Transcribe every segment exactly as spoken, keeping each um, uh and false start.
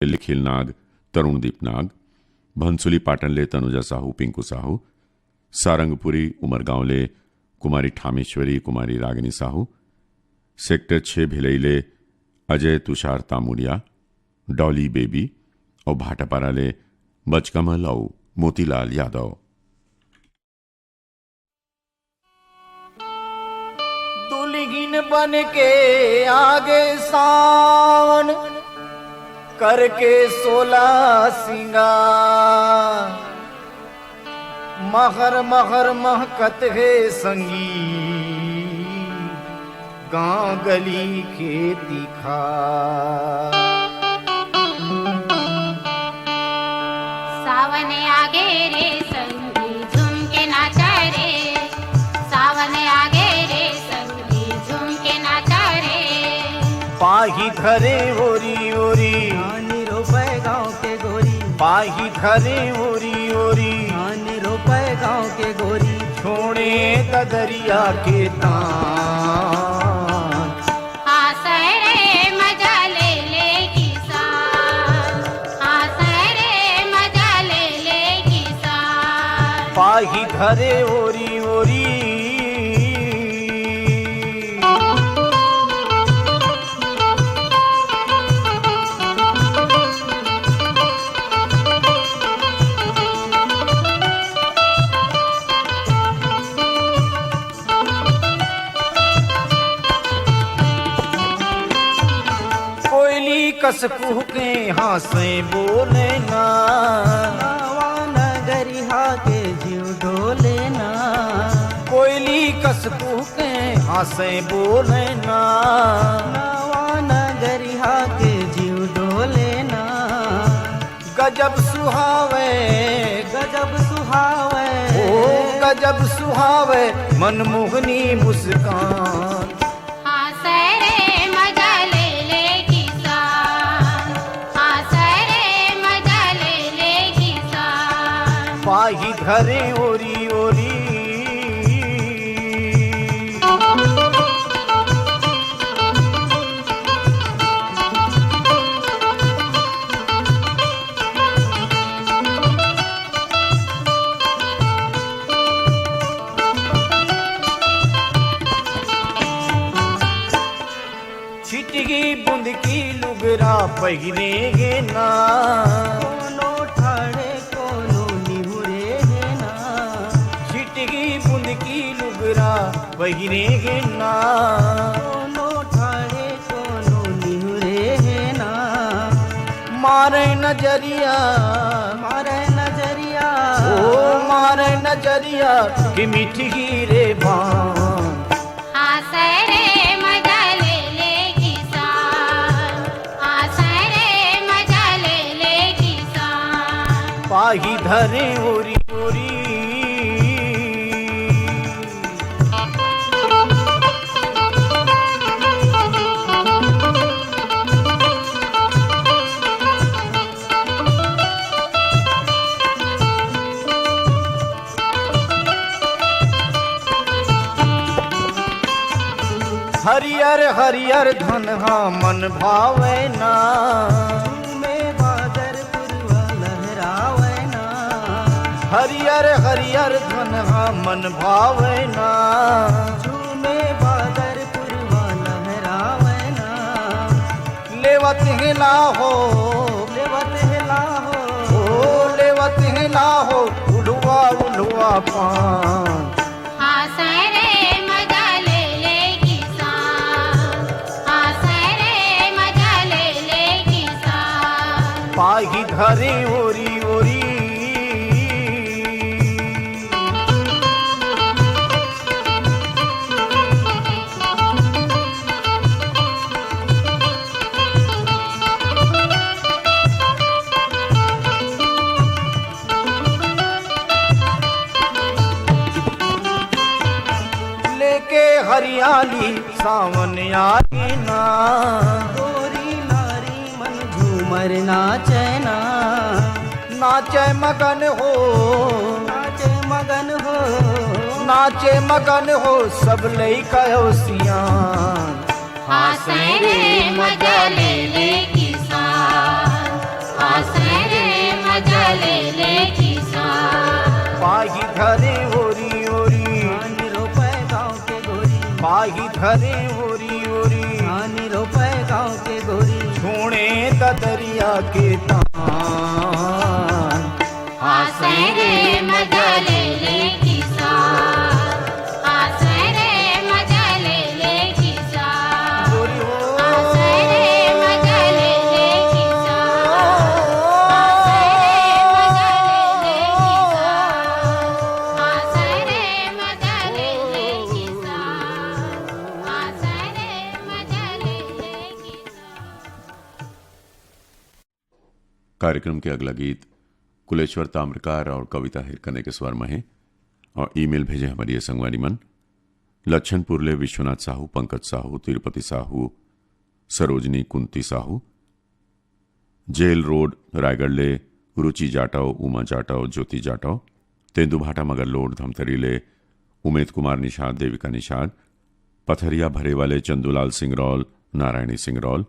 निखिल नाग, तरुणदीप नाग, भंसुली पाटन ले तनुजा साहू, पिंकू साहू, सारंगपुरी उमरगांव ले कुमारी ठामेश्वरी, कुमारी रागिनी साहू, सेक्टर छह भिलई ले अजय तुषार तामुरिया, डॉली बेबी अउ भाटापारा ले बजकमल अउ मोतीलाल यादव। दुल्हिन बन के आगे सावन, करके सोला सिंगार, महर महर महकत हे संगी, गांव गली खेती खार। सावन आगे रे संगी, झूम के नाचा रे। सावन आगे रे संगी, झूम के नाचा रे। पाही धरे ओरी ओरी, धान रोपे गाँव के गोरी। पाही धरे ओरी ओरी, धान रोपे गाँव के गोरी। छोड़े ददरिया के तान। हाँस रे मजा ले ले किसान, हाँस रे मजा ले ले किसान। पाही धरे ओरी ओरी। कोयली कस कुहके हाँसे बोले ना। नवा नगरिहा के जीव डोले ना। कोयली कस कुहके हाँसे बोले ना। नवा नगरिहा के जीव डोले ना। गजब सुहावे, गजब सुहावे। ओ गजब सुहावे, मनमोहनी मुस्कान। हाँस रे मजा ले ले किसान, हाँस रे मजा ले ले किसान। पाही धरे ओरी ओरी। छिटगी बुंद की लुगरा पहिरे हे ना। कोनो ठाड़े कोनो निहुरे हे ना। छिटगी बुंद की लुगरा पहिरे हे ना। कोनो ठाड़े कोनो निहुरे हे ना। मारे नजरिया, मारे नजरिया। ओ मारे नजरिया कि मिठगी रे बान। हाँस रे मजा ले ले किसान, हाँस रे मजा ले ले किसान। पाही धरे ओरी ओरी। हरियर हरियर धनहा मन भावे ना। झूमे बादर पुरवा लहरावे ना। हरियर हरियर धनहा मन भावे ना। झूमे बादर पुरवा लहरावे ना। लेवत हे लाहो, लेवत हे लाहो। ओ लेवत हे लाहो, उलुआ उलुआ पान। हाँस रे मजा ले ले किसान, हाँस रे मजा ले ले किसान। पाही धरे ओरी ओरी। लेके हरियाली सावन आगे ना। गोरी नारी मन झूमर नाचे ना। नाचे मगन हो। नाचे मगन हो। नाचे मगन हो सब लइका अउ सियान। हाँस रे मजा ले ले किसान। पाही धरे ओरी ओरी। धान रोपे गाँव के गोरी। पाही धरे ओरी ओरी। धान रोपे गाँव के गोरी। छोड़े ददरिया के तान। आसरे मजा ले ले किसान। आसरे मजा ले ले किसान। गोरी हो। आसरे मजा ले ले किसान। आसरे मजा ले ले किसान। आसरे मजा ले ले किसान। आसरे मजा ले ले किसान। कार्यक्रम के अगला गीत कुलेश्वर ताम्रकार और कविता हिरकने के स्वर में है और ईमेल भेजे हमर ये संगवारी मन। लच्छनपुर ले विश्वनाथ साहू, पंकज साहू, तिरुपति साहू, सरोजनी कुंती साहू, जेल रोड रायगढ़ ले रुचि जाटव, उमा जाटव, ज्योति जाटव, तेंदूभाटा मगरलोड धमतरी ले उमेद कुमार निषाद, देविका निषाद, पथरिया भरेवा ले चंदूलाल सिंगरौल, नारायणी सिंगरौल,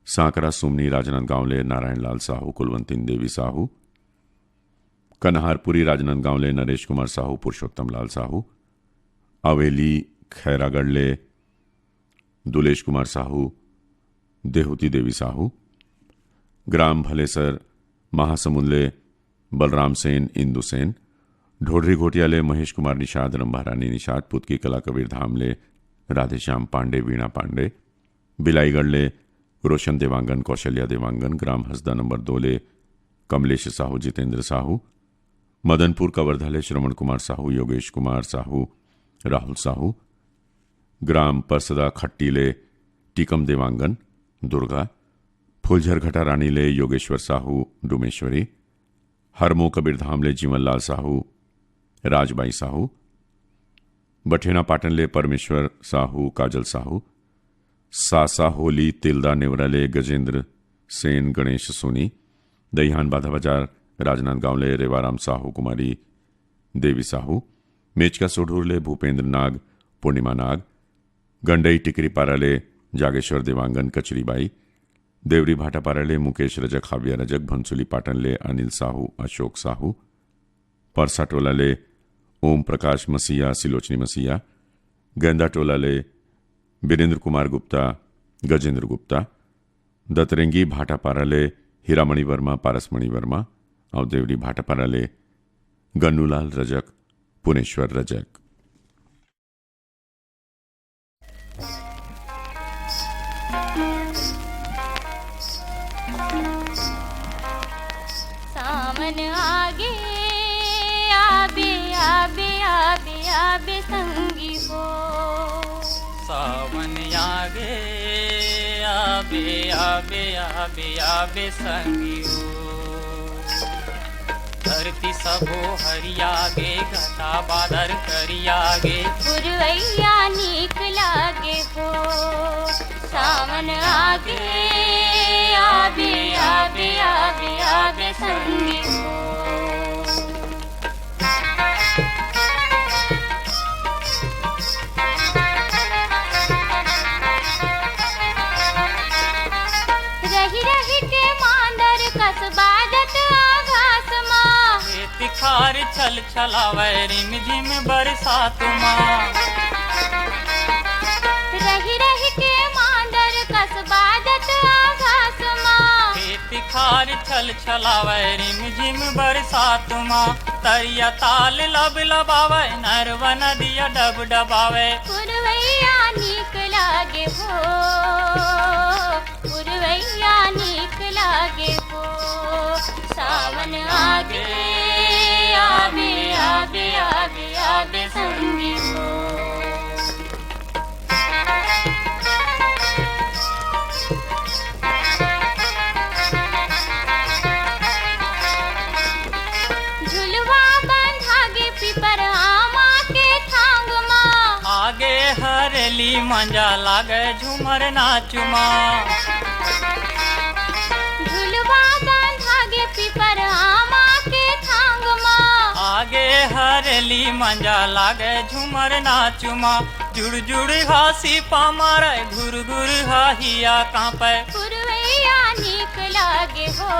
सांकरा सुमनी राजनांदगांव ले नारायण लाल साहू, कुलवंतीन देवी साहू, कन्हारपुरी राजनांदगांव ले नरेश कुमार साहू, पुरुषोत्तम लाल साहू, अवेली खैरागढ़ ले दुलेश कुमार साहू, देहूती देवी साहू, ग्राम भलेसर महासमुंद ले बलराम सेन, इंदु सेन, ढोढरी घोटिया ले महेश कुमार निषाद, रंभा रानी निषाद, पुतकी कला कबीर धाम ले राधेश्याम पांडे, वीणा पांडे, बिलाईगढ़ ले रोशन देवांगन, कौशल्या देवांगन, ग्राम हसदा नंबर दो ले कमलेश साहू, जितेंद्र साहू, मदनपुर कवर्धा ले श्रवण कुमार साहू, योगेश कुमार साहू, राहुल साहू, ग्राम परसदा खट्टी ले टीकम देवांगन, दुर्गा, फुलझरघटा रानी ले योगेश्वर साहू, डुमेश्वरी, हरमो कबीरधाम ले जीवनलाल साहू, राजबाई साहू, बठेना पाटन ले परमेश्वर साहू, काजल साहू, सासा होली तिल्दा नेवरा ले गजेंद्र सेन, गणेश सोनी, दईहान बाधा बाजार राजनांदगांव ले रेवाराम साहू, कुमारी देवी साहू, मेचका सोढूर ले भूपेंद्र नाग, पूर्णिमा नाग, गंडई टिकरी पारा ले जागेश्वर देवांगन, कचरी बाई, देवरी भाटापारा ले मुकेश रजक, हाविया रजक, भंसुली पाटन ले अनिल साहू, अशोक साहू, परसा टोला ले ओम प्रकाश मसीहा, सिलोचनी मसीहा, गेंदा टोला ले वीरेंद्र कुमार गुप्ता, गजेंद्र गुप्ता, दतरेंगी भाटापारा ले हीरामणि वर्मा, पारसमणि वर्मा, और देवरी भाटापारा ले गन्नूलाल रजक, पुनेश्वर रजक। सावन आगे आबे, आबे, आबे, आबे, आबे संगी हो। सावन आगे आबे, आबे, आबे, आबे संगी हो। धरती सबो हरिया गे, घटा बादर करिया गे। पुरवैया नीक लागे हो, सावन आगे, आबे, आबे, आबे, आबे संगी हो। रहि रहि के मांदर कस बाजत आकाश मा। ए तिखार छल छलावै रिमझिम बरसात मा। रहि रहि के मांदर कस बाजत आकाश मा। ए तिखार छल छलावै रिमझिम बरसात मा। तरिया ताल लबलबावै, नरवा नदिया डबडबावै। पुरवैया नीक लागे हो, पुरवैया नीक लागे हो। सावन आगे, आबे, आबे, आबे, आबे संगी हो। झुलवा बंधा गे पीपर आमा के थांग मा। आगे हरेली मंजा लागे झूमर नाच मा। झुलवा बंधा गे पीपर आमा के थांग मा। आगे हरेली मंजा लागे झूमर नाच मा। जुड़ जुड़ हासी पामार, घुर घुर हाहिया कांपे। पुरवैया नीक लागे हो,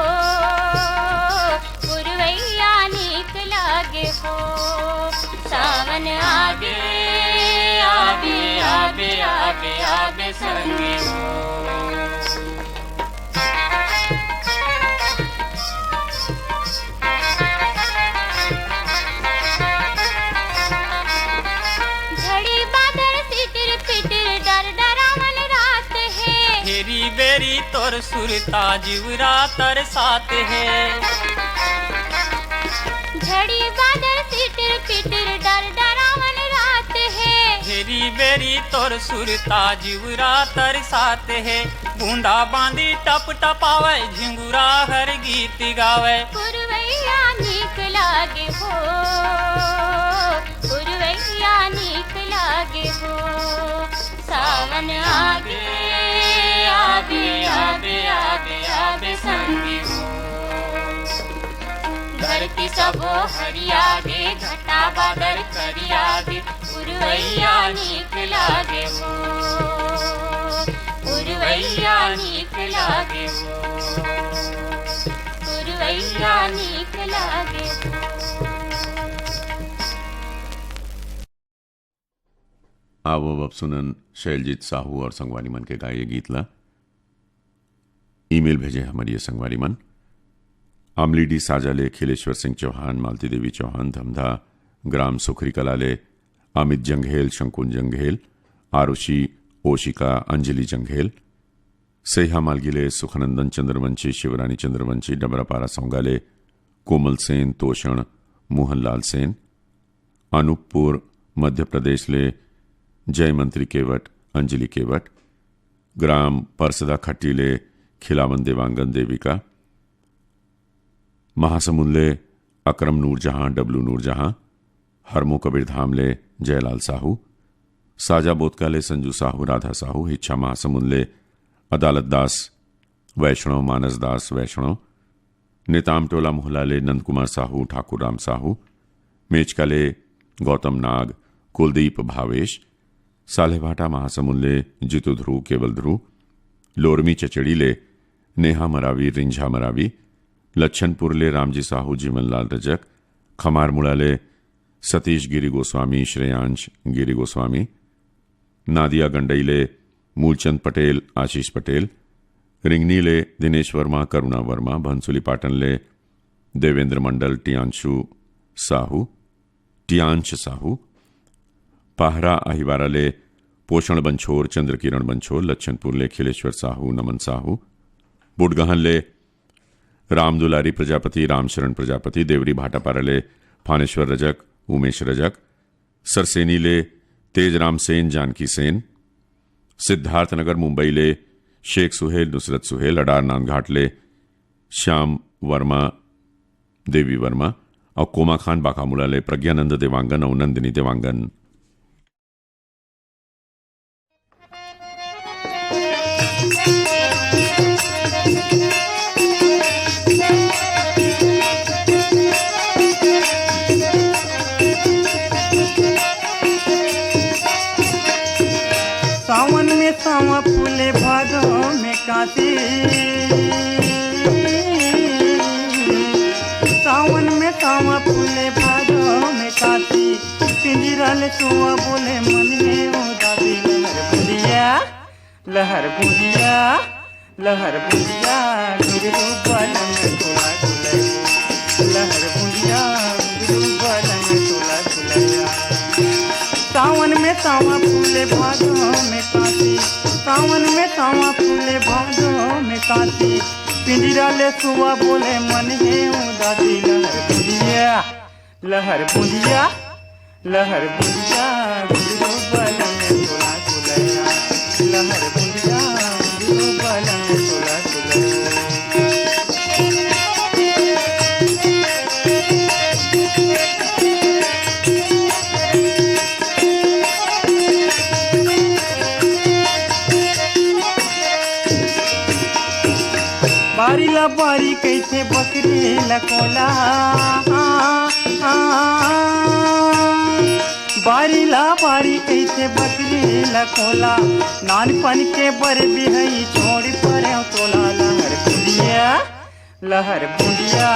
पुरवैया नीक लागे हो। आबे, आबे, आबे, आबे संगी हो। झड़ी बादर सिटिर पिटिर डर डरावन रात हे। हेरी बेरी तोर सुरता जिवरा तरसात हे। झड़ी बादर सिटिर पिटिर डर डरावन रात हे। हेरी बेरी तोर सुरता जिवरा तरसात हे। बूंदा बांदी टप टपावे, झिंगुरा हर गीत गावे। पुरवैया नीक लागे हो, पुरवैया नीक लागे हो। सावन आगे, आगे, आगे, आगे, आगे संगी हो। धरती सबो हरिया गे, घटा बादर करिया गे। पुरवैया नीक लागे हो, पुरवैया नीक लागे हो, पुरवैया नीक लागे हो। आवव अब सुनन शैलजीत साहू और संगवारी मन के गाए गीत ला। ईमेल भेजे हमर ये संगवारी मन। अमली डी साजा ले खिलेश्वर सिंह चौहान, मालती देवी चौहान, धमधा, ग्राम सुखरी कला ले अमित जंघेल, शंकुन जंघेल, आरुषि, ओशिका, अंजलि जंघेल, सैहा मालगी ले सुखनंदन चंद्रवंशी, शिवरानी चंद्रवंशी, डबरापारा सौंगा ले कोमल सेन, तोषण, मोहनलाल सेन, अनूपपुर, मध्य प्रदेश ले जयमंत्री केवट, अंजलि केवट, ग्राम परसदा खट्टी ले खिलावन देवांगन देविका, महासमुंद ले अकरम नूरजहां, डब्लू नूरजहां, हरमो कबीरधाम ले जयलाल साहू, साजा बोतका ले संजू साहू, राधा साहू, हिच्छा महासमुंद ले अदालत दास वैष्णव, मानस दास वैष्णव, नेताम टोला मोहला ले नंदकुमार साहू, ठाकुर राम साहू, मेचका ले गौतम नाग, कुलदीप भावेश, साल्हेभाटा महासमुंद ले जीतू ध्रुव, केवल ध्रुव, लोरमी चचड़ी ले नेहा मरावी, रिंझा मरावी, लच्छनपुर ले रामजी साहू, जीवनलाल रजक, खमारमुड़ा ले सतीश गिरी गोस्वामी, श्रेयांश गिरी गोस्वामी, नादिया गंडई ले मूलचंद पटेल, आशीष पटेल, रिंगनी ले दिनेश वर्मा, करुणा वर्मा, भंसुली पाटन ले देवेंद्र मंडल, टियांशु साहू, टियांश साहू, पाहरा अहिवारा ले पोषण बंछोर, चंद्रकिरण बंछोर, लच्छनपुर ले खिलेश्वर साहू, नमन साहू, बुटगहन ले रामदुलारी प्रजापति, रामशरण प्रजापति, देवरी भाटापारा ले फानेश्वर रजक, उमेश रजक, सरसेनी ले तेजराम सेन, जानकी सेन, सिद्धार्थनगर मुंबई ले शेख सुहेल, नुसरत सुहेल, अडार नांदघाट ले श्याम वर्मा, देवी वर्मा, अउ कोमाखान बाकामुड़ा ले प्रज्ञानंद देवांगन अउ नंदिनी देवांगन। सावन में सावा फूले, भादो में कांसी। सावन में सावा फूले, भादो में कांसी। पिंजरा ले सुआ बोले, मन में उदासी। लहर बुंदिया, लहर बुंदिया, लहर बुंदिया, घुंघरू बलम तोला गुलैया। लहर बुंदिया, घुंघरू बलम तोला गुलैया। सावन में सावा फूले, भादो में कांसी। सावन में सावा फूले, भादो में कांसी। पिंजरा ले सुआ बोले, मन हे उदासी। लहर बुंदिया, लहर बुंदिया, लहर बुंदिया, घुंघरू बलम तोला गुलैया। लहर बुंदिया, घुंघरू बलम तोला गुलैया। बारी ला बारी कहिथे, बकरी ला कोला। बारी ला बारी कहिथे, बकरी ला कोला। नानपन के बर बिहई छोड़ परेंव तोला। लहर बुंदिया, लहर बुंदिया,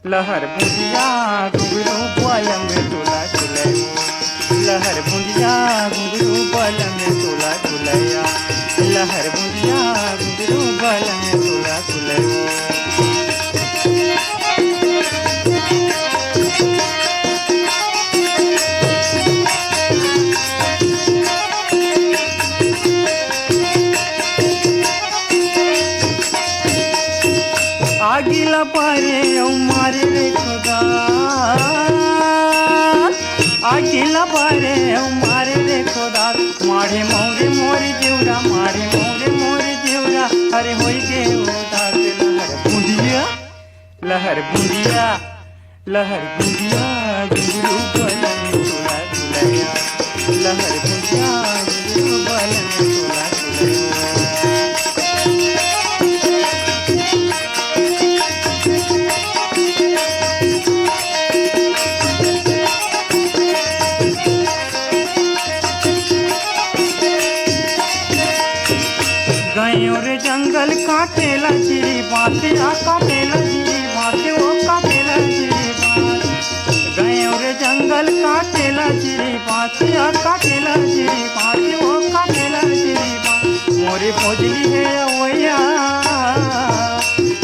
लहर बुंदिया, घुंघरू बलम तोला गुलैया। लहर बुंदिया घुंघरू बलम तोला कुलया, लहर बुंदिया घुंघरू बलम तोला कुलया। आगी ला बारे अउ मारे रे खुदा, आगी ला बारे अउ मारे रे खुदा, मारे मौरे मोर जिउरा, मारे मौरे मोर जिउरा, अरे होई गे उदास। लहर बुंदिया, लहर बुंदिया, लहर बुंदिया घुंघरू बलम तोला कुलया, लहर बुंदिया घुंघरू बलम तोला कुलया। गयो रे जंगल काटे ला चिरी बाँस, आ काटे ला चिरी बाँस, ओ काटे ला चिरी बाँस। गयो रे जंगल काटे ला चिरी बाँस, आ काटे ला चिरी बाँस, ओ काटे ला चिरी बाँस। मोरे भोजली हे अवैया,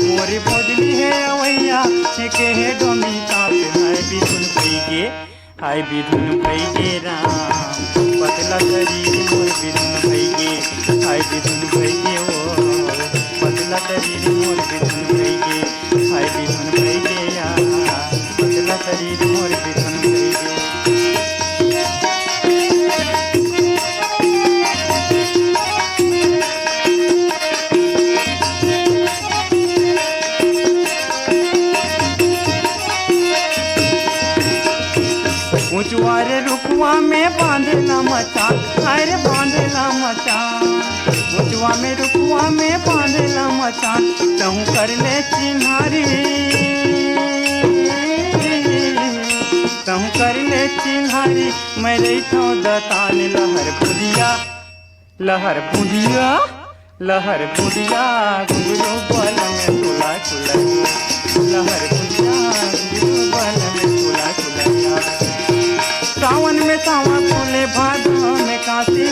मोरे भोजली हे अवैया, के हे डोमी ताप है बिधुन भई गे। हाय बिधुन भई गे राम, पतला शरीर मोर बिधुन भई गे। हाय बिधुन भई गे ओ, पतला शरीर मोर बिधुन भई गे। हाय बिधुन भई गे या, पतला शरीर मोर बिधुन भई गे। ऊंचवा रे रुखवा में बांधेला मचान, अरे बांधेला मचान। ऊंचवा में रुखवा में बांधेला मचान, तहूं कर ले चिन्हारी, तहूं कर ले चिन्हारी। मैं रहिथंव दतान। लहर बुंदिया, लहर बुंदिया, लहर बुंदिया घुंघरू बलम तोला कुलया। लहर बुंदिया घुंघरू बलम तोला कुलया। सावन में सावा फूले भादो में कांसी,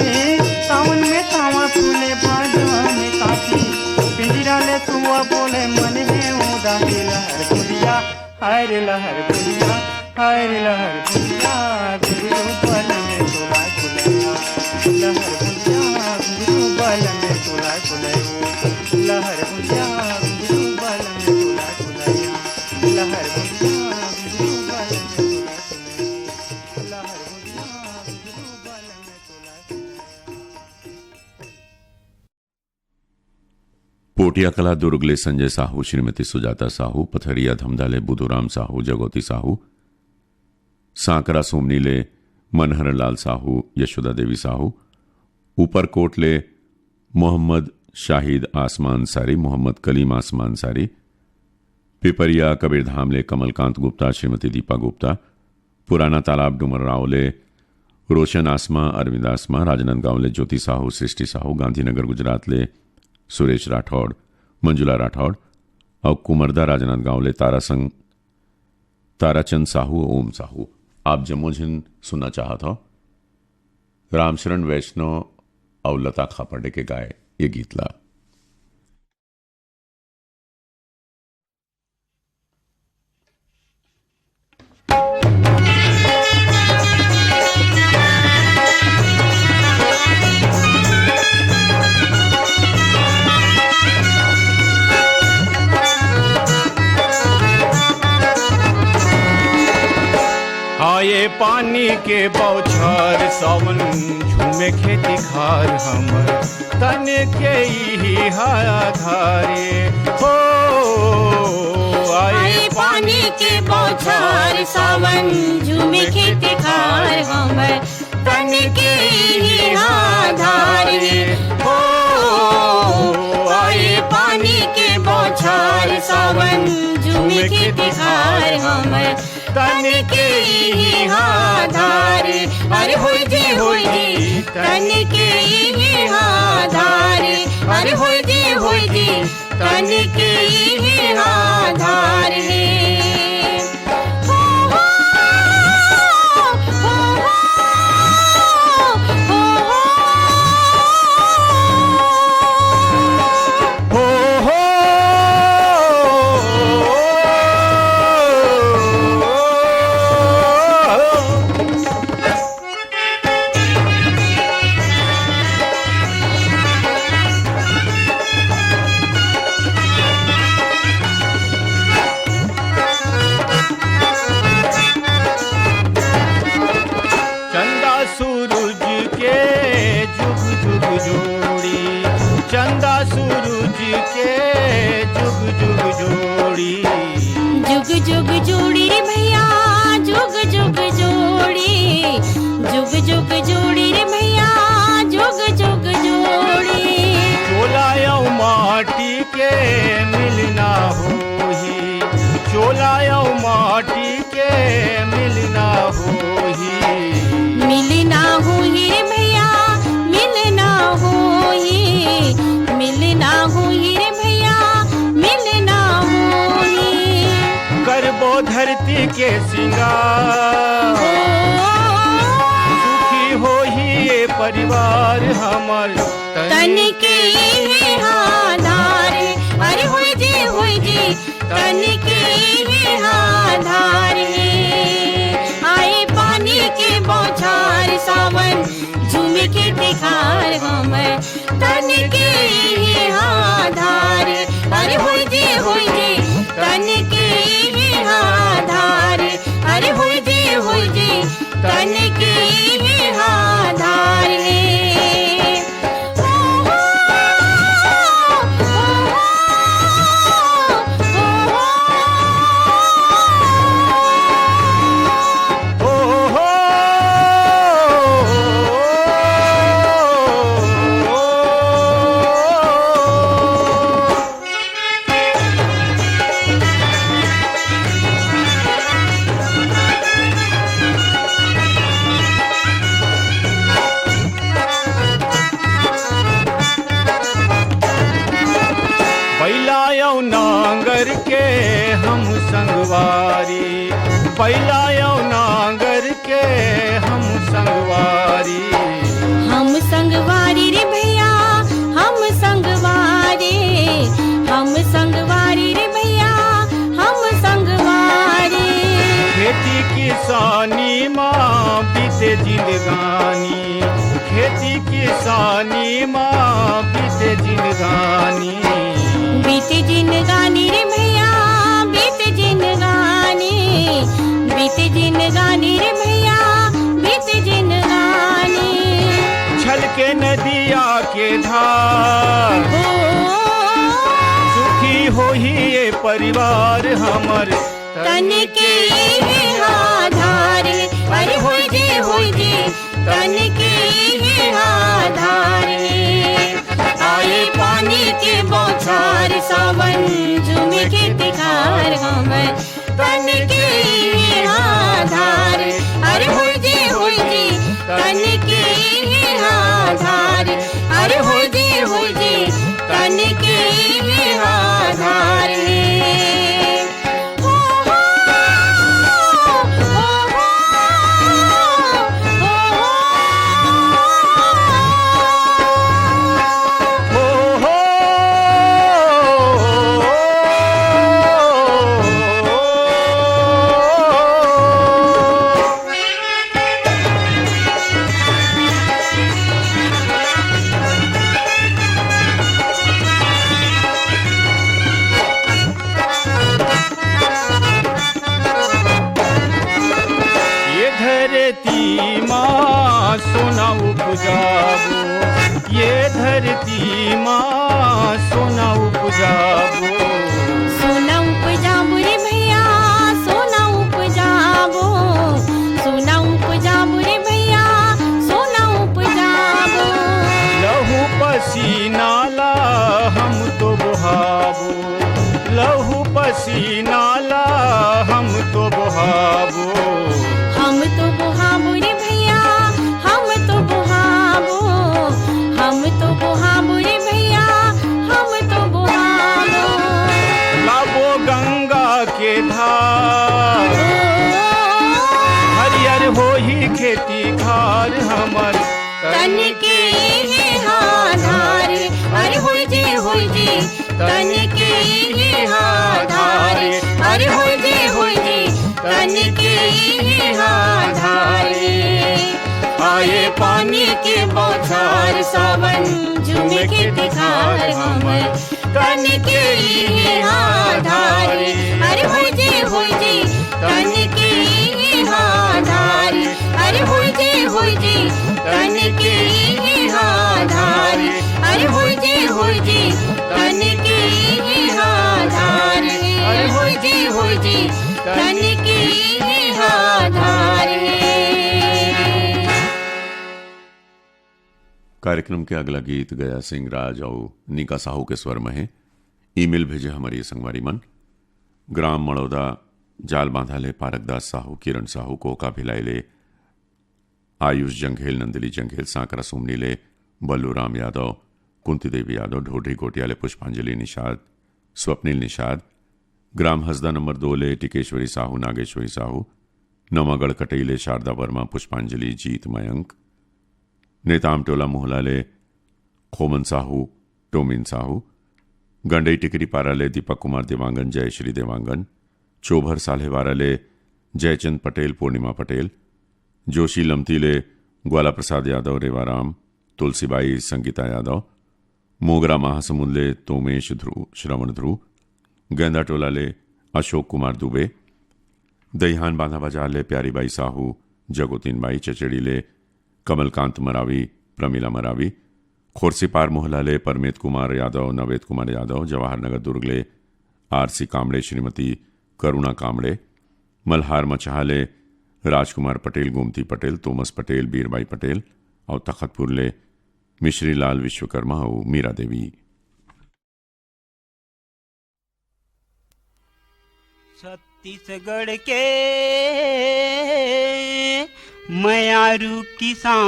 सावन में सावा फूले भादो में कांसी। पिंजरा ले सुआ बोले मन हे उदासी। लहर बुंदिया, हाय रे लहर बुंदिया, हाय रे लहर बुंदिया, घुंघरू बलम तोला कुलया। लहर बुंदिया, घुंघरू बलम तोला कुलया। लहर बुंदिया, घुंघरू बलम तोला कुलया। लहर बुंदिया, घुंघरू बलम तोला कुलया। लहर बुंदिया, घुंघरू बलम तोला कुलया। पोटिया कला दुर्ग ले संजय साहू, श्रीमती सुजाता साहू, पथरिया धमधा ले बुधुराम साहू, जगोती साहू, सांकरा सोमनी ले मनहर लाल साहू, यशोदा देवी साहू, ऊपरकोट ले मोहम्मद शाहिद आसमा अंसारी, मोहम्मद कलीम आसमा अंसारी, पिपरिया कबीरधाम ले कमलकांत गुप्ता, श्रीमती दीपा गुप्ता, पुराना तालाब डूमरराव ले रोशन आसमा, अरविंद आसमा, राजनांदगांव ले ज्योति साहू, सृष्टि साहू, गांधीनगर गुजरात ले सुरेश राठौड़, मंजुला राठौड़ अउ कुमरदा राजनांदगांव ले तारासंग, ताराचंद साहू, ओम साहू। आप जम्मो झन सुनना चाहत हव रामशरण वैष्णव अउ लता खापर्डे के गाए ये गीत ला। आए पानी के बौछार, सावन झूमे खेती खार हमर। तन के इही आधारे हो, आए पानी के बौछार, सावन झूमे खेत खार हमर। तन के इही आधारे हो, आए पानी के बौछार, सावन झूमे खेत खार हमर। तन के इही आधार, अरे होई जी, होई जी, तन के इही आधार, अरे होई जी, होई जी, तन के इही आधार हे। हो, हो, हो, हो। मिलना होही। मिलना होही रे भैया, मिलना होही, मिलना होही रे भैया, मिलना होही। करबो धरती के सिंगार, ओ। सुखी होही ये परिवार हमर। तन के इहे आधार हे, अरे होई जी, होई जी, तन के इहे आधार हे। आए पानी के बौछार, सावन झूम के दिखार हमर। तन के इहे आधार हे, अरे होई जी, होई जी, तन के इहे आधार हे, अरे होई जी, होई जी, तन के इहे आधार हे। बैला अउ नांगर के हम संगवारी, बैला अउ नांगर के हम संगवारी। हम संगवारी रे भैया, हम संगवारी, हम संगवारी रे भैया, हम संगवारी। खेती किसानी मा बीते जिंदगानी, खेती किसानी मा बीते जिंदगानी। बीते जिंदगानी रे भैया, बीते जिंदगानी, बीते जिंदगानी रे भैया, बीते जिंदगानी। छलके नदिया के धार, ओ। सुखी होही ये परिवार हमर। तन के इहे आधार हे, अरे होई जी, होई जी, तन के इहे आधार हे। आए पानी के बौछार, सावन झूम के दिखार हमर। तन के इहे आधार हे, अरे होई जी, होई जी, तन के इहे आधार हे, अरे होई जी, होई जी, तन के इहे आधार हे। ये धरती मा सोना उपजाबो, ये धरती मा सोना उपजाबो। सोना उपजाबो रे भैया, सोना उपजाबो, सोना उपजाबो रे भैया, सोना उपजाबो। लहू पसीना ला हम तो बोहाबो, लहू पसीना ला हम तो बोहाबो। हम तो बोहाबो रे भैया, हम तो बोहाबो, हम तो बोहाबो रे भैया, हम तो बोहाबो। लाबो गंगा के धार, हरियर होही खेती खार हमर। तन के इहे आधार, अरे होई जी, होई जी, तन के इहे आधार, अरे होई जी, होई जी, तन के इहे आधार। आए पानी के बौछार, सावन झूम के दिखार हमर। तन के इहे आधार, अरे होई जी, होई जी, तन के इहे आधार, अरे होई जी, होई जी, तन के इहे आधार, अरे होई जी, होई जी, तन के इहे आधार, अरे होई जी, होई जी, तन के इहे आधार। कार्यक्रम के अगला गीत गया सिंह राज अउ निका साहू के स्वर में हे। ईमेल भेजे हमर ये संगवारी मन, ग्राम मड़ौदा, जालबांधा ले पारकदास साहू, किरण साहू, कोका भिलाई ले आयुष जंघेल, नंदिनी जंघेल, सांकरा सुमनी ले बल्लूराम यादव, कुंती देवी यादव, ढोढरी गोटिया ले पुष्पांजलि निषाद, स्वप्निल निषाद, ग्राम हसदा नंबर दो ले टिकेश्वरी साहू, नागेश्वरी साहू, नवागढ़ कटई ले शारदा वर्मा, पुष्पांजलि, जीत, मयंक, नेताम टोला मोहला ले खोमन साहू, टोमिन साहू, गंडई टिकरी पारा ले दीपक कुमार देवांगन, जयश्री देवांगन, चोभर साल्हेवारा ले जयचंद पटेल, पूर्णिमा पटेल, जोशी लमती ले ग्वाला प्रसाद यादव, रेवाराम, तुलसीबाई, संगीता यादव, मोगरा महासमुंद ले तोमेश ध्रुव, श्रवण ध्रुव, गेंदा टोला ले अशोक कुमार दुबे, दईहान बांधा बाजार ले प्यारी बाई साहू, जगोतीन बाई, चचेड़ी ले कमलकांत मरावी, प्रमिला मरावी, खोरसीपार मोहला ले परमेत कुमार यादव, नवेद कुमार यादव, जवाहर नगर दुर्ग ले आरसी कामड़े, श्रीमती करुणा कामड़े, मल्हार मचहा ले राजकुमार पटेल, गोमती पटेल, तोमस पटेल, बीरबाई पटेल अउ तखतपुर ले मिश्री लाल विश्वकर्मा अउ मीरा देवी। छत्तीसगढ़ के मयारू किसान,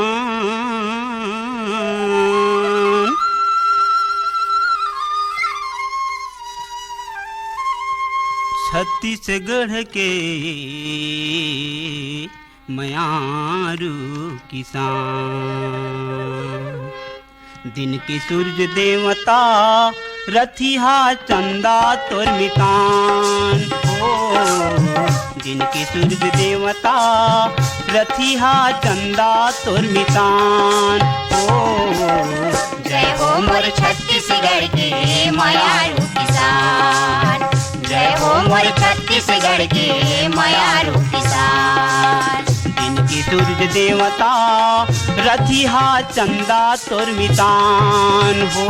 छत्तीसगढ़ के मयारू किसान। दिन के सूरज देवता रथिहा चंदा तोर मितान हो। दिन के सूरज देवता रथिहा चंदा तोर मितान हो। जय हो मोर छत्तीसगढ़ के मयारू किसान, जय हो मोर छत्तीसगढ़ के मयारू किसान। दिन के सूरज देवता रथिहा चंदा तोर मितान हो।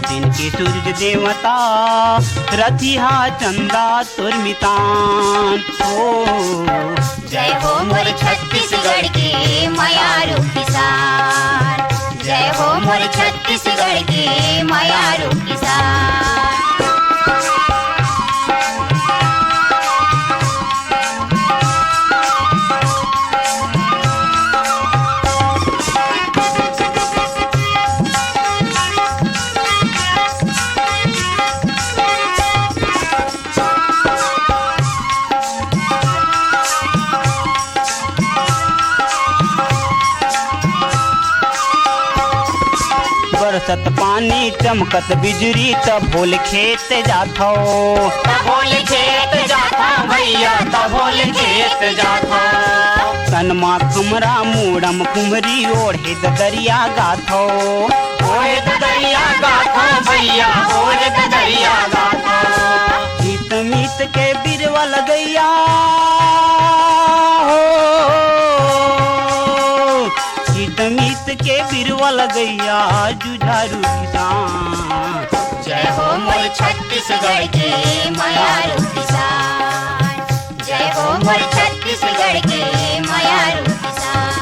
दिन के सूरज देवता रथिहा चंदा तोर मितान हो। जय हो मोर छत्तीसगढ़ के मयारू किसान, जय हो मोर छत्तीसगढ़ के मयारू किसान। बरसत पानी चमकत बिजुरी, तब होल खेत जाथो। तब होल खेत जाथो भैया, तब होल खेत जाथो। तन मा खमरा, मूड़म खुमरी, ओढ़े ददरिया गाथो। ओढ़े ददरिया गाथो भैया, ओढ़े ददरिया गाथो। हित मीत के बिरवा लगैया हो, हित मीत के बिरवा लगैया जुझारू किसान। जय हो मोर छत्तीसगढ़ के मयारू किसान, जय हो मोर छत्तीसगढ़ के मयारू किसान।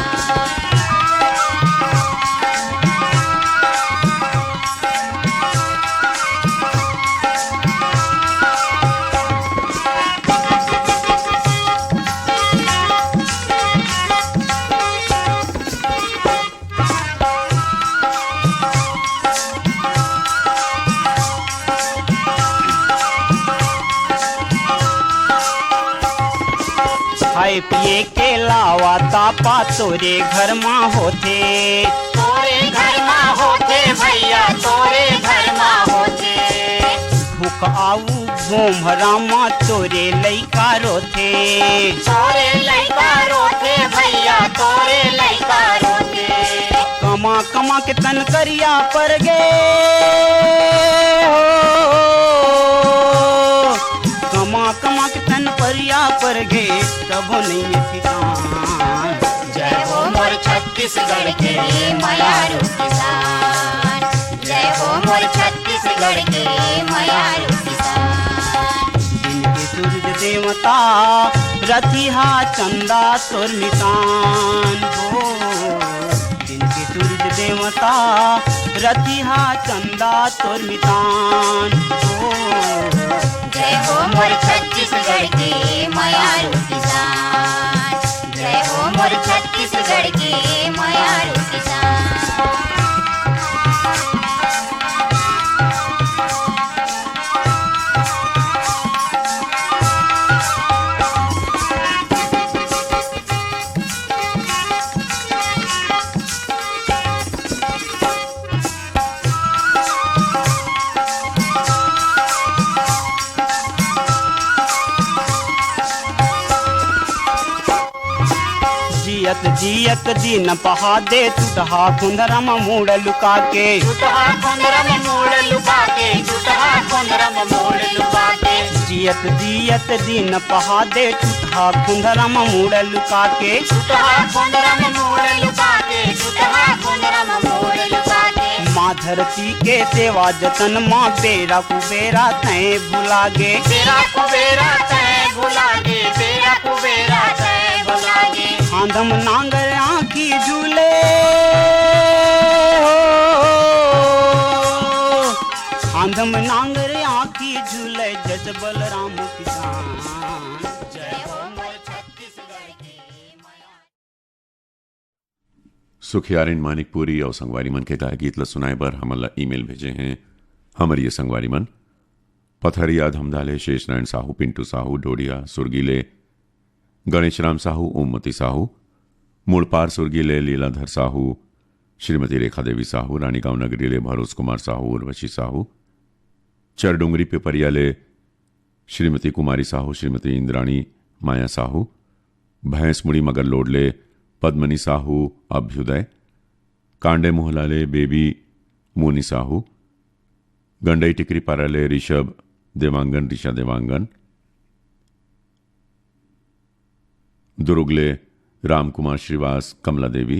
खाए पिए के लावा तापा तोरे घर मा होथे। तोरे घर मा होथे भैया, तोरे घर मा होथे। भूख आऊ भोमरा मा तोरे लइका रोथे। तोरे लइका रोथे भैया, तोरे लइका रोथे। कमा कमा के तन करिया पर गे हो, कमा कमा के तन परिया पर गे, तबो नइये ठिकान। जय हो मोर छत्तीसगढ़ के मयारू किसान, जय हो मोर छत्तीसगढ़ के मयारू किसान। दिन के सूरज देवता रथिहा चंदा तोर मितान हो। दिन के सूरज देवता रथिहा चंदा तोर मितान हो। जय हो मोर छत्तीस छत्तीसगढ़ के मयारू किसान, जय हो मोर छत्तीसगढ़ के मयारू किसान। जियत जियत दिन पहा दे, टूटहा खोंधरा म मुड़ लुका के। टूटहा खोंधरा म मुड़ लुका के, टूटहा खोंधरा म मुड़ लुका के। जियत जियत दिन पहा दे, टूटहा खोंधरा म मुड़ लुका के। टूटहा खोंधरा म मुड़ लुका के, टूटहा खोंधरा म मुड़ लुका के। माँ धरती के सेवा जतन म बेरा कुबेरा तैं भुला गे। बेरा कुबेरा तैं भुला गे, बेरा कुबेरा तैं भुला गे। खांधम नांगर आँखी झूले हो, खांधम नांगर आँखी झूले, जस बलराम किसान। जय हो मोर छत्तीसगढ़ के मया। सुखियारिन मानिकपुरी अउ संगवारी मन के गाय गीत ल सुनाए बर हमन ल ईमेल भेजे हैं हमर ये संगवारी मन, पथरिया धमधा ले शेष नारायण साहू, पिंटू साहू, डोडिया सुरगी ले गणेश राम साहू, ओमवती साहू, मुड़पार सुरगी ले लीलाधर साहू, श्रीमती रेखा देवी साहू, रानीगांव नगरी ले भरोस कुमार साहू, उर्वशी साहू, चरडोंगरी पिपरिया ले श्रीमती कुमारी साहू, श्रीमती इंद्राणी माया साहू, भैंसमुड़ी मगरलोड ले पद्मनी साहू, अभ्युदय, कांडे मोहला ले बेबी मोनी साहू, गंडई टिकरी पारा ले ऋषभ देवांगन, ऋषा देवांगन, दुर्ग ले रामकुमार श्रीवास, कमला देवी,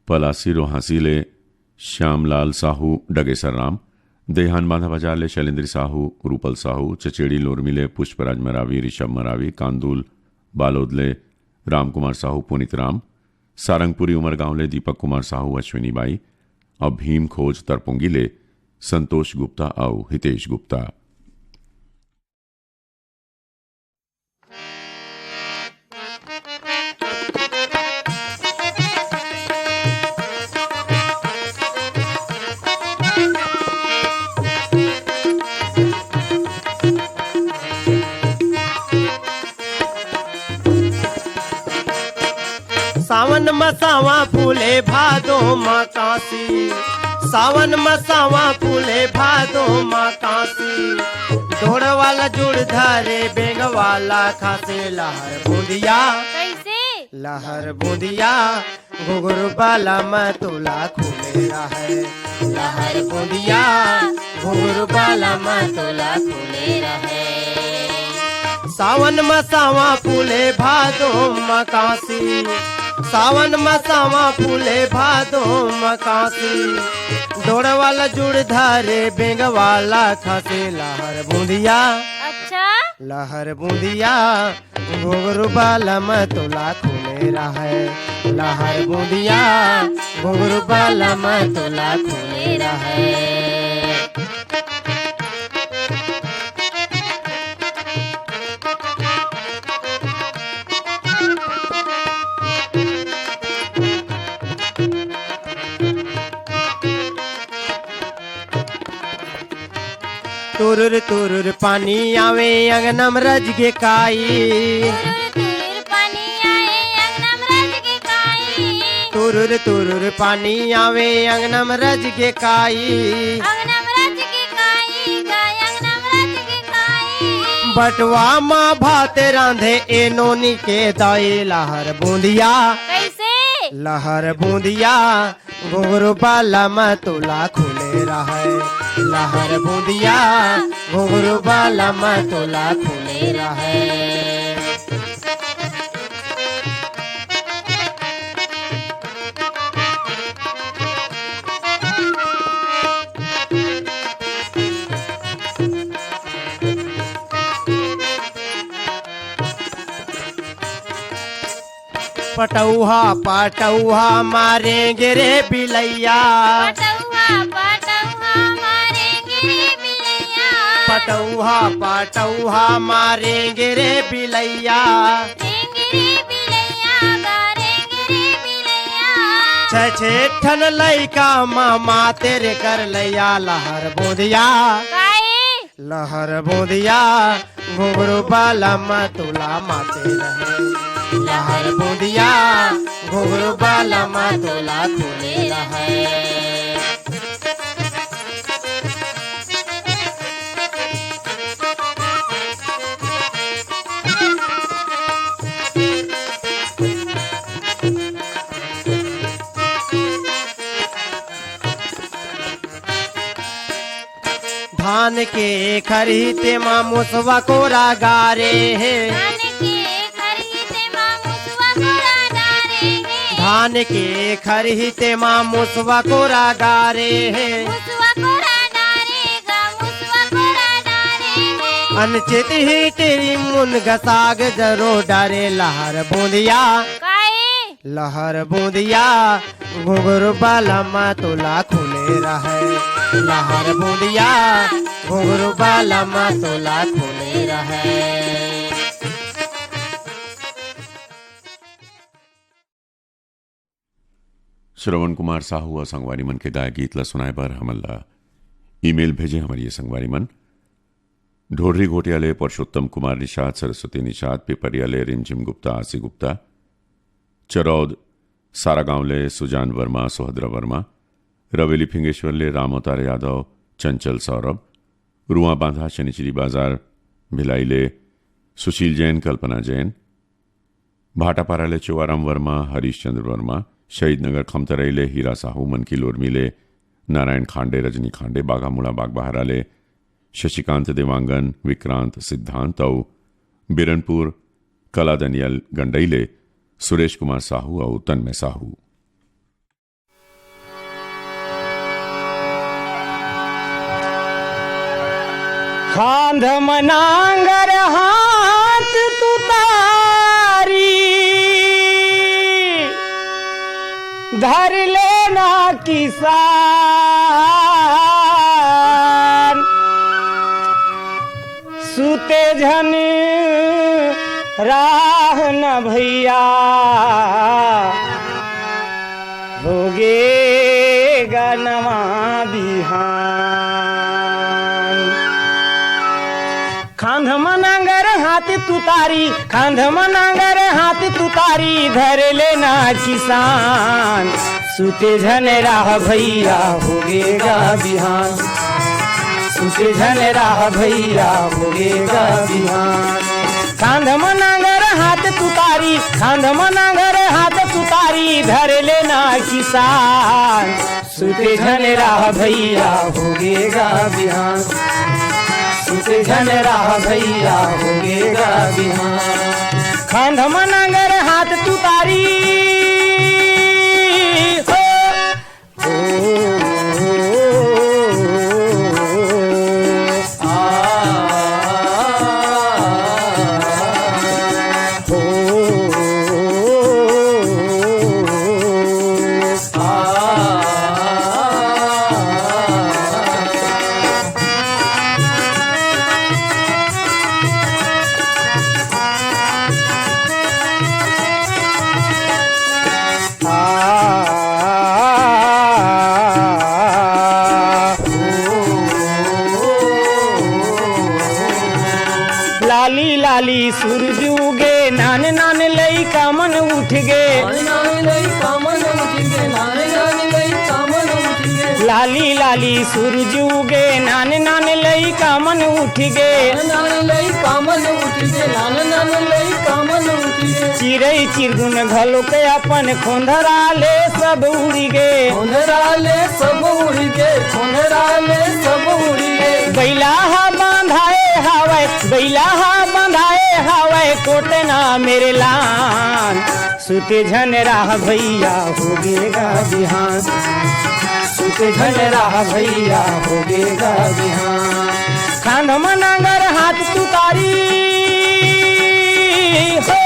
पलासी रोहासी ले श्यामलाल साहू, डगेसर राम, देहान बांधा बाजार ले शैलेंद्र साहू, रूपल साहू, चचेड़ी लोरमी ले पुष्पराज मरावी, ऋषभ मरावी, कांदुल बालोद ले रामकुमार साहू, पुनीत राम, सारंगपुरी उमरगांव ले दीपक कुमार साहू, अश्विनी बाई, अउ भीम खोज तरपुंगी ले संतोष गुप्ता अउ हितेश गुप्ता। सावन म सावा फूले, भादो म कांसी। सावन म सावा फूले, भादो म कांसी। डोड़ वाला जुड़ धरे, बेंग वाला खासे। लहर बूंदिया, कैसे? लहर बूंदिया, घुघरू बाला म तोला खुले रहय। लहर बूंदिया, घुघरू बाला म तोला खुले रहय। सावन म सावा फूले, भादो म कांसी। सावन म सावा फूले, भादो म कांसी। डोड़ वाला जुड़ धरे, बेंग वाला खासे। लहर बूंदिया, अच्छा? लहर बूंदिया, घुघरू बाला म तोला खुले रहय। लहर बूंदिया, घुघरू बाला म तोला खुले रहय। तुरुर तुरुर पानी आवे, अंगना म रज गे काई। तुरुर तुरुर पानी आए, अंगना म रज गे काई। तुरुर तुरुर पानी आवे, अंगना म रज गे काई। अंगना म रज गे काई, गाय अंगना म रज गे काई। बटवा म भात रांधे, ए नोनी के दाई। लहर बूंदिया, कैसे? लहर बूंदिया, घुघरू बाला म तोला खुले रहय। लहर बूंदिया, घुघरू बाला म तोला खुले रहय। पटौहा, पटौहा मारेंगे रे बिलैया। पटौहा, पटौहा मारेंगे रे बिलैया। टौहा पाटौहा मारेंगे रे बिलैया। रेंगे रे बिलैया, गा रेंगे रे बिलैया। छह छह ठन लइका मामा तेरे कर लैया। लहर बूंदिया, काई? लहर बूंदिया, घुंघरू बालम तुला माते रहे। लहर बूंदिया, घुंघरू बालम तुला खुले रहे। धान के खरही तेमा मुसवा कोरा गारे हे। धान के खरही तेमा मुसवा कोरा गारे हे। धान के खरही तेमा मुसवा कोरा गारे हे। मुसवा कोरा गारे गा, मुसवा कोरा गारे हे। अनचित ही टेरी मुनगा साग जरो डारे। लहर बूंदिया, काई? लहर बूंदिया, घुंघरू बालम तोला खुले रहे। लहर बूंदिया, घुंघरू बालम तोला खुले रहे। श्रवण कुमार साहू अउ संगवारी मन के गाय गीत ला सुनाए बर हमन ला ईमेल भेजे हमर ये संगवारी मन। ढोढरी घोटिया ले पुरुषोत्तम कुमार निषाद, सरस्वती निषाद, पिपरिया ले रिमझिम गुप्ता, आसी गुप्ता, चरौद सारागांव ले सुजान वर्मा, सुभद्रा वर्मा, रवेली फिंगेश्वर ले राम अवतार यादव, चंचल सौरभ, रुआ बांधा शनिचरी बाजार भिलाई ले सुशील जैन, कल्पना जैन, भाटापारा ले चोवाराम वर्मा, हरीश चंद्र वर्मा, शहीद नगर खमतराई ले हीरा साहू, मनकी लोरमी ले नारायण खांडे, रजनी खांडे, बाघामुड़ा बागबाहरा ले शशिकांत देवांगन, विक्रांत सिद्धांत अउ बिरनपुर कला दनियल गंडई ले सुरेश कुमार साहू अउ तन्मय साहू। खांध म नांगर हाथ तुतारी, धर लेना किसान। सुते झन राह न भैया, होगे गा नवा बिहान। खांध म नांगर हाथ तुतारी, खांध म नांगर हाथ तुतारी, धर लेना किसान। सुते झन राह भैया, होगे गा बिहान। सुते झन राह भैया, होगे गा बिहान। खांध म नांगर हाथ तुतारी, खांध म नांगर हाथ तुतारी, धर लेना किसान। सुते झन राह भैया, होगे गा बिहान। सुते झन राह भैया, होगे गा बिहान। खांध म नांगर हाथ तुतारी, हो। लाली लाली सूरज उगे, नान नान लइका मन उठ गे। नान नान लइका मन उठ गे, नान नान लइका मन उठ गे। लाली लाली सूरज उगे, नान नान लइका मन उठ गे। नान नान लइका मन उठ गे, नान नान लइका मन उठ गे। चिरई चिरगुन घलो के अपन खोंधरा ले सब उड़ गे। खोंधरा ले सब उड़ गे, खोंधरा ले सब उड़ गे। बइला ह बंधाए हवय, बइला ह बंधाए हवय, कोटना मेरे लान। सुते झन राह भैया, होगे गा बिहान। सुते झन राह भैया, होगे गा बिहान। खांध म नांगर हाथ तुतारी, हो।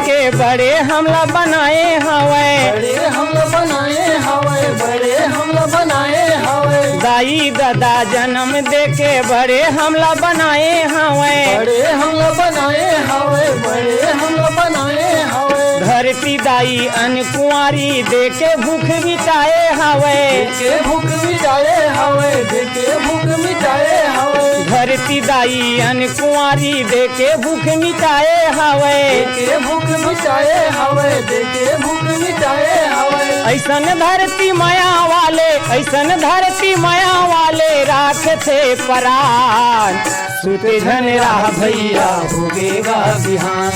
के बड़े हमला बनाए हवय। बड़े हमला बनाए हवय, बड़े हमला बनाए हवय। दाई ददा जन्म दे के बड़े हमला बनाए हवय। बड़े हमला बनाए हवय, बड़े हमला बनाए हवय। धरती दाई अन कुंवारी दे के भूख मिटाए हवय। दे के भूख मिटाए हवय, दे के भूख मिटाए हवय। धरती दाई अन कुंवारी दे के भूख मिटाए हवय। दे के भूख मिटाए हवय, दे के भूख मिटाए हवय। ऐसन धरती मया वाले, ऐसन धरती मया वाले राखथे परान। सुते झन राह भैया, होगे गा बिहान।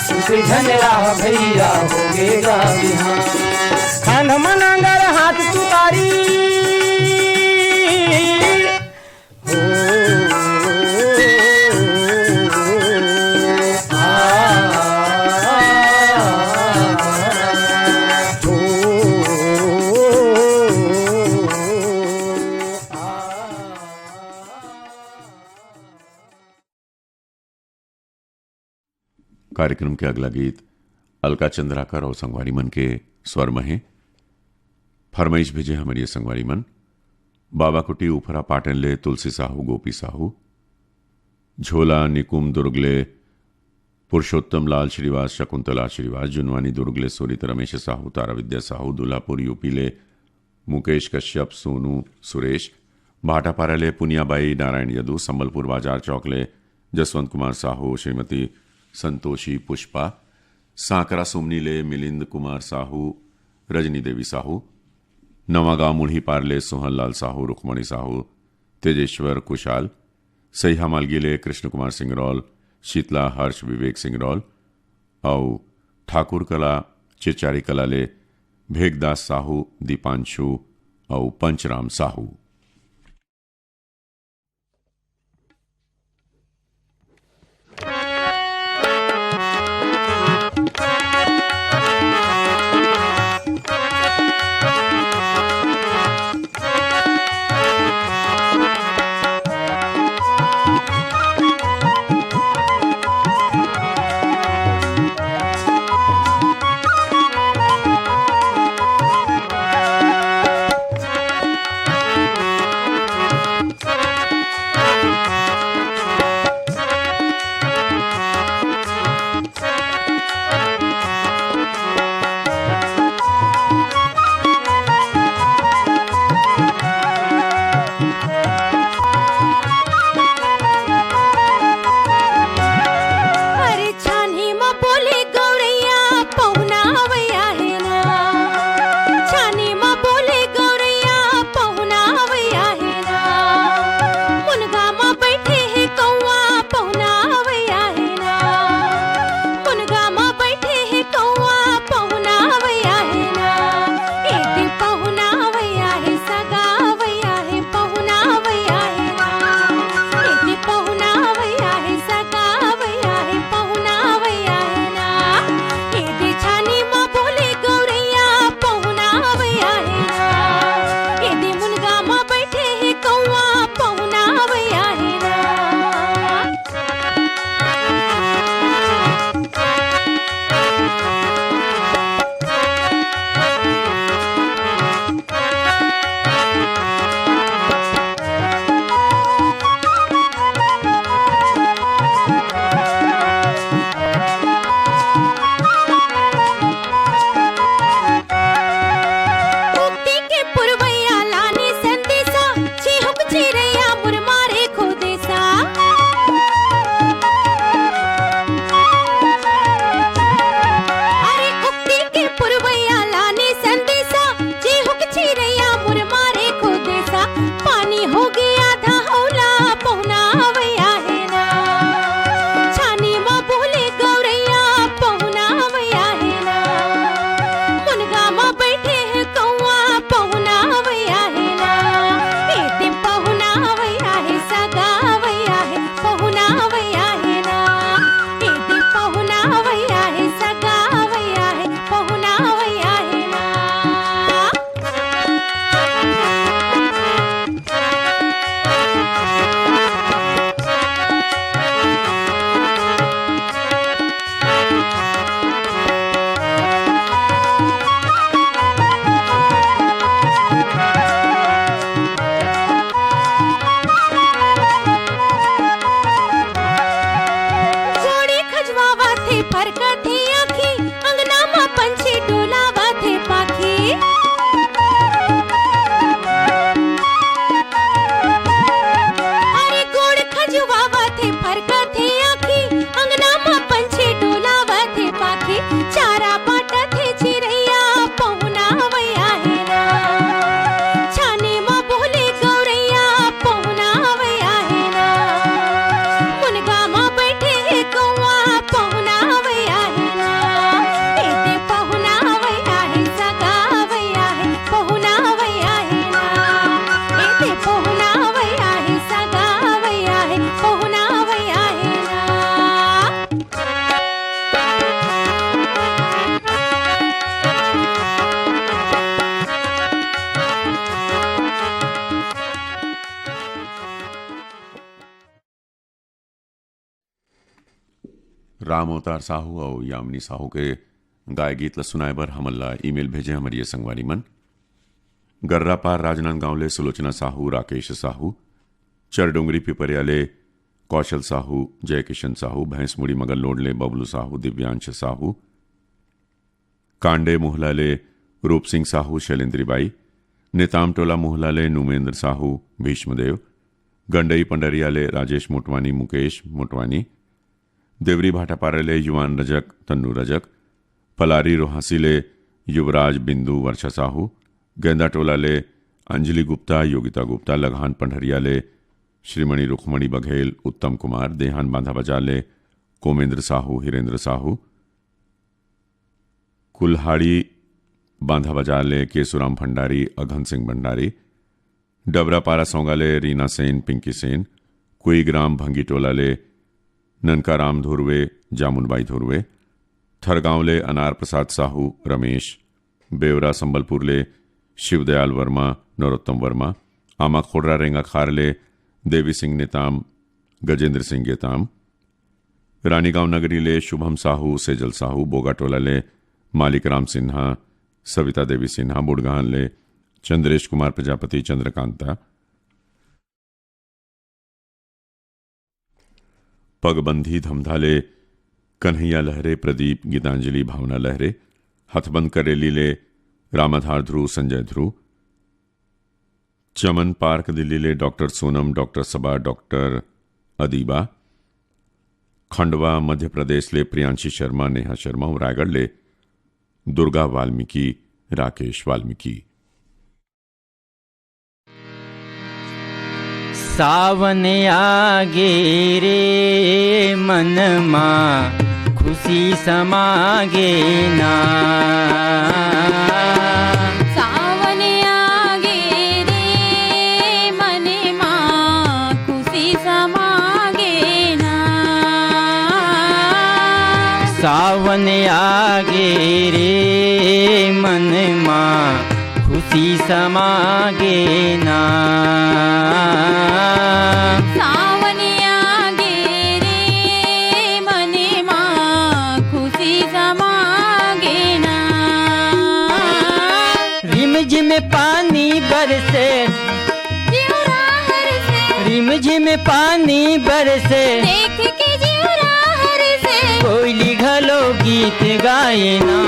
सुते झन राह भैया, होगे गा बिहान। खांध म नांगर हाथ तुतारी। कार्यक्रम के अगला गीत अलका चंद्राकर अउ संगवारी मन के स्वर म हे। फरमाइश भेजे हमर ये संगवारी मन, बाबा कुटी उफरा पाटन ले तुलसी साहू, गोपी साहू, झोला निकुम दुर्ग ले पुरुषोत्तम लाल श्रीवास, शकुंतला श्रीवास, जुनवानी दुर्ग ले सोरित रमेश साहू, तारा विद्या साहू, दुल्हापुर यूपी ले मुकेश कश्यप, सोनू, सुरेश, भाटापारा ले पुनियाबाई, नारायण यदु, संबलपुर बाजार चौक ले जसवंत कुमार साहू, श्रीमती संतोषी पुष्पा, सांकरा सुमनी ले मिलिंद कुमार साहू, रजनी देवी साहू, नवागांव मुढ़ीपार ले सोहन लाल साहू, रुक्मणी साहू, तेजेश्वर कुशाल, सईहा मालगी ले कृष्ण कुमार सिंगरौल, शीतला हर्ष विवेक सिंगरौल, अउ ठाकुर कला, चिरचारी कला ले भेगदास साहू, दीपांशु अउ पंचराम साहू। राम अवतार साहू अउ यामिनी साहू के गाय गीत ल सुनाए बर हमन ला ईमेल भेजे हमर ये संगवारी मन। गर्रापार राजनांदगांव ले सुलोचना साहू, राकेश साहू, चरडोंगरी पिपरिया ले कौशल साहू, जयकिशन साहू, भैंसमुड़ी मगरलोड ले बबलू साहू, दिव्यांश साहू, कांडे मोहला ले रूप सिंह साहू, शैलेंद्री बाई, नेताम टोला मोहला ले नुमेंद्र साहू, भीष्मदेव, गंडई पंडरिया ले राजेश मोटवानी, मुकेश मोटवानी, देवरी भाटापारा ले युवान रजक, तन्नू रजक, पलारी रोहासी ले युवराज, बिंदु, वर्षा साहू, गेंदा टोला ले अंजलि गुप्ता, योगिता गुप्ता, लगहान पंडरिया ले श्रीमणी रुक्मणी बघेल, उत्तम कुमार, देहान बांधा बाजार ले कोमेंद्र साहू, हिरेंद्र साहू, कुल्हाड़ी बांधा बाजार ले केसुराम भंडारी, अघन सिंह भंडारी, डबरापारा सौंगा ले रीना सेन, पिंकी सेन, कुईग्राम भंगीटोला ले ननका राम धुर्वे, जामुनबाई धुर्वे, थरगांव ले अनार प्रसाद साहू, रमेश, बेवरा संबलपुर ले शिवदयाल वर्मा, नरोत्तम वर्मा, आमा खोड़रा रेंगाखार ले देवी सिंह नेताम, गजेंद्र सिंह गेताम, रानीगांव नगरी ले शुभम साहू, सेजल साहू, बोगाटोला ले मालिक राम सिन्हा, सविता देवी सिन्हा, बुड़गहान ले चंद्रेश कुमार प्रजापति, चंद्रकांता, पगबंधी धमधा ले कन्हैया लहरे, प्रदीप, गीतांजलि, भावना लहरे, हथबंद करेली ले रामाधार ध्रुव, संजय ध्रुव, चमन पार्क दिल्ली ले डॉक्टर सोनम, डॉक्टर सबा, डॉक्टर अदीबा, खंडवा मध्य प्रदेश ले प्रियांशी शर्मा, नेहा शर्मा, अउ रायगढ़ ले दुर्गा वाल्मीकि, राकेश वाल्मीकि। सावन आगे रे मन मा खुशी समागे ना। सावन आगे रे मन मा खुशी समागे ना। सावन आगे रे मन मा खुशी समागे ना। सावन आगे रे मन मा खुशी समागे ना। रिमझिम पानी बरसे, जिउरा हरसे। रिमझिम पानी बरसे, देख के जिउरा हरसे। कोयली घलो गीत गाए ना।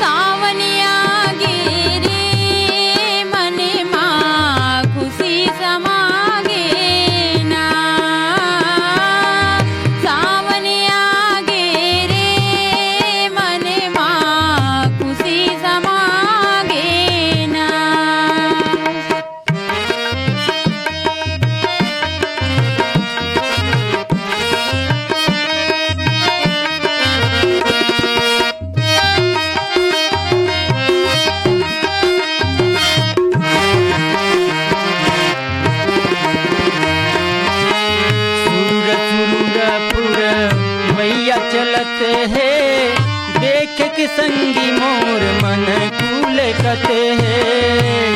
सावन आगे रे मन मा खुशी समागे ना। सावन आगे रे मन मा खुशी समागे ना। सुरुर सुरुर पुरवैया चलत हे, देख के संगी मोर मन पुलकत हे।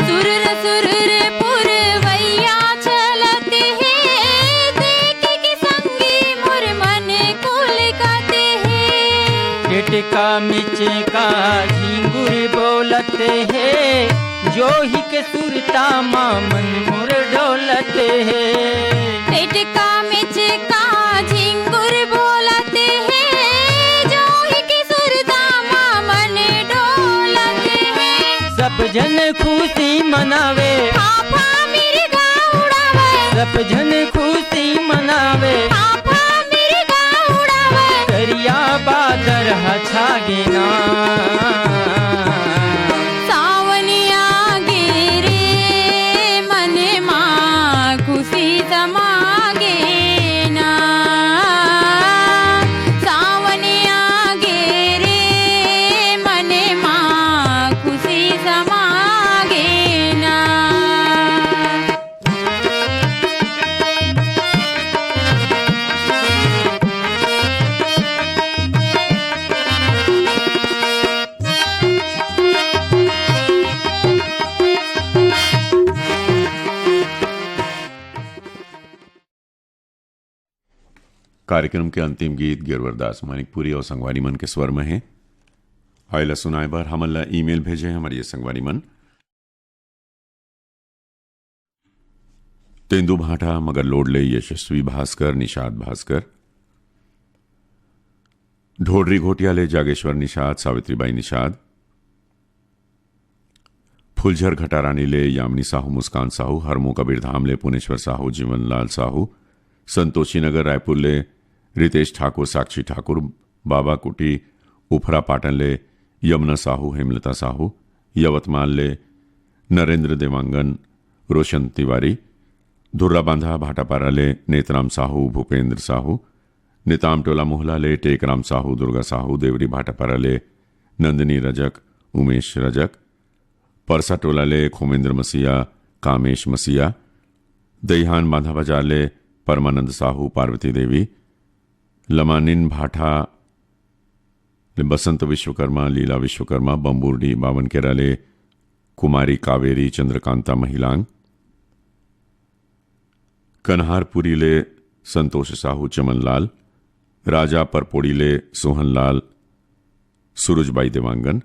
सुरुर सुरुर पुरवैया चलत हे, देख के संगी मोर मन पुलकत हे। टिटका मिचका झिंगुर बोलत हे, जोही के सुरता मा मन मोर डोलत हे। टिटका मिचका झिंगुर बोलत हे, जोही के सुरता मा मन डोलत हे। सब झन खुशी मनावे, हाफा मिर्गा उड़ावे। सब झन खुशी मनावे, हाफा मिर्गा उड़ावे। करिया बादर ह छागे ना। सावन आगे रे मन मा खुशी समागे ना। सावन आगे रे मन मा खुशी समागे ना। कार्यक्रम के अंतिम गीत गिरवरदास मानिकपुरी और संगवारी मन के स्वर में है। आइला सुनाए बर हमन ला ईमेल भेजे हैं हमारे ये संगवारी मन। तेंदू भाटा मगर लोड ले यशस्वी भास्कर, निषाद भास्कर, ढोडरी घोटिया ले जागेश्वर निषाद, सावित्रीबाई निषाद, फुलझर घटारानी ले यामिनी साहू, मुस्कान साहू, हरमो कबीरधाम ले पुनेश्वर साहू, जीवनलाल साहू, संतोषी नगर रायपुर ले रितेश ठाकुर, साक्षी ठाकुर, बाबा कुटी उफरा पाटन ले यमुना साहू, हेमलता साहू, यवतमाल ले नरेंद्र देवांगन, रोशन तिवारी, धुर्रा बांधा भाटापारा ले नेतराम साहू, भूपेंद्र साहू, नेताम टोला मोहला ले टेकराम साहू, दुर्गा साहू, देवरी भाटापारा ले नंदिनी रजक, उमेश रजक, परसा टोला ले खोमेंद्र मसीहा, कामेश मसीहा, दईहान बांधा बाजार ले परमानंद साहू, पार्वती देवी, लमानिन भाटा ले बसंत विश्वकर्मा, लीला विश्वकर्मा, बम्बूरडी बावनकेरा ले कुमारी कावेरी चंद्रकांता महिलांग, कन्हारपुरी ले संतोष साहू चमनलाल, राजा परपोड़ी ले सोहनलाल, सूरजबाई देवांगन,